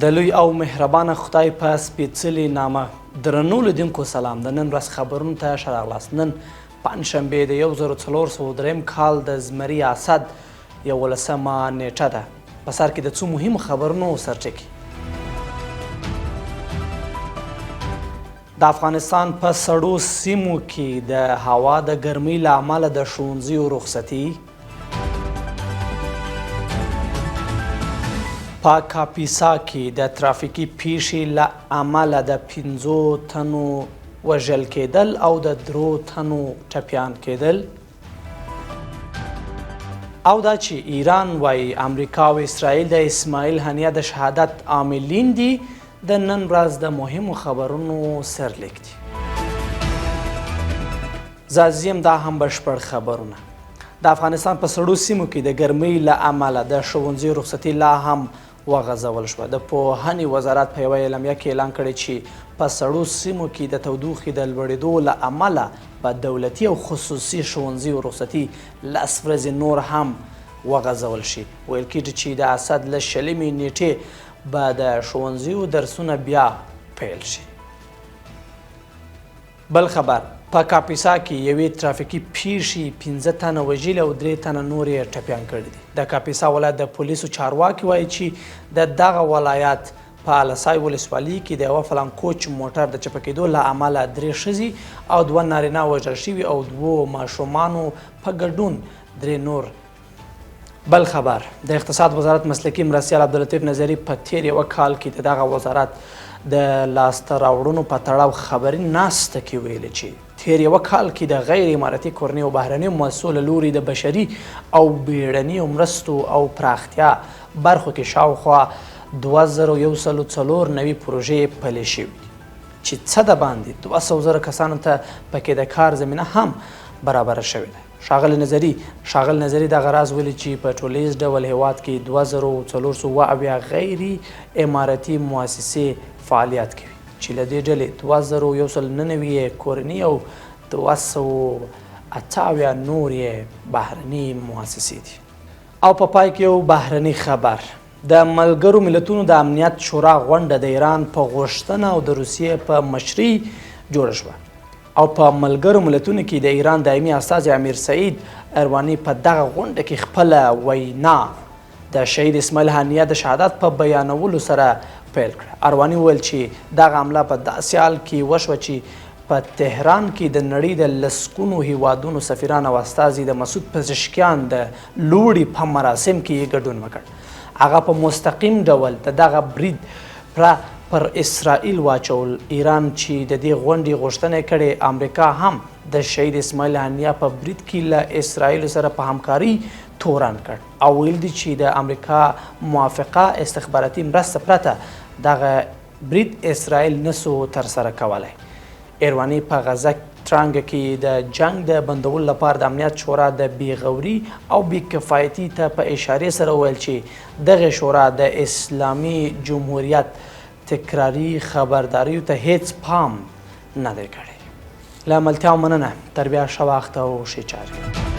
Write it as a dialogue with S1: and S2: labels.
S1: د لوی او مهربانه خدای په سپېڅلي نامه درنو لیدونکو سلام. د نن ورځ خبرونو ته ښه راغلاست. نن پنجشنبه د 1403 کال د زمري اسد 11مه نیټه ده. په سر کې د څو مهمو خبرونو سرټکي. د افغانستان په سړو سیمو کې د هوا د ګرمۍ له امله د ښوونځیو رخصتي. په کاپیسا کې د ترافیکي پیښې له امله د 5 تنو وژل کېدل او د 3 تنو ټپیان کېدل. او دا چې ایران وایي امریکا او اسرائیل د اسماعیل هنیه د شهادت عاملین دي، د نن ورځ د مهمو خبرونو سرلیک دي. ځاځیم دا هم بشپړ خبرونه. د افغانستان په سړو سیمو کې د ګرمۍ له امله د ښوونځیو رخصتي لا هم وغځول شوه. د پوهنې وزارت په یوه اعلامیه کې اعلان کړی چې په سړو سیمو کې د تودوخې د لوړېدو له امله به دولتي او خصوصي ښوونځیو رخصتي 10 ورځې نور هم وغځول شي. ویل کېږي چې د اسد له 20مې نیټې به د ښوونځیو درسونه بیا پیل شي. بل خبر، په کاپیسا کې یوې ترافیکي پیښې 5 تنه وژلي او 3 تنه نور یې ټپیان کړي دي. د کاپیسا ولایت د پولیسو چارواکي وایي چې د دغه ولایت په السای ولسوالي کې د یوه فلانکوچ موټر د چپه کېدو له امله 3 ښځې او 2 نارینه وژل شوي او 2 ماشومانو په ګډون 3 نور. بل خبر، د اقتصاد وزارت مسلکي مرستیال عبداللطیف نظري په تېر یوه کال کې د دغه وزارت د لاسته راوړنو په تړاو خبري ناسته کې ویلي چې تېر یوه کال کې د غیر امارتي کورنیو او بهرنیو مؤسسو له لوري د بشري او بیړنیو مرستو او پراختیا برخو کې شاوخوا 2194 پروژې پلې شوې دي چې څه د باندې 200,000 کسانو ته پکې د کار زمینه هم برابره شوې ده. ښاغلي نظري دغه راز ویلي چې په ټولیز ډول هېواد کې 2470 غیر امارتي مؤسسې فعالیت کوي چې له دې ډلې 2199 یې کورني او 278 نور یې بهرني مؤسسې دي. او په پای کې یو بهرني خبر، د ملګرو ملتونو د امنیت شورا غونډه د ایران په غوښتنه او د روسیې په مشرۍ جوړه شوه او په ملګرو ملتونو کې د ایران دایمي استازي امیر سعید ارواني په دغه غونډه کې خپله وینا د شهید اسماعیل هنیه د شهادت په بیانولو سره پیل کړه. ارواني وویل چې دغه حمله په داسې حال کې وشوه چې په تهران کې د نړۍ د لسګونو هیوادونو سفیران او استازي د مسعود پزشکیان د لوړې په مراسم کې یې ګډون وکړ. هغه په مستقیم ډول د دغه برید پړه پر اسرائیل واچول. ایران چې د دې غونډې غوښتنه کړې، امریکا هم د شهید اسماعیل هنیه په برید کې له اسرائیل سره په همکاري تورن کړ او ویل دي چې د امریکا موافقه استخباراتي مرسته پرته دغه برید اسرائیل نسو ترسره کولی. ایرواني په غزه ترانګه کې د جنګ د بندولو لپاره د امنیت شورا د بېغوري او بېکفایتي ته په اشارې سره وویل چې دغې شورا د اسلامي جمهوریت تکراري خبرداریو ته هیڅ پام نه دی کړی. له ملتیا مننه، تر بیا ښه وخت او ښې چارې.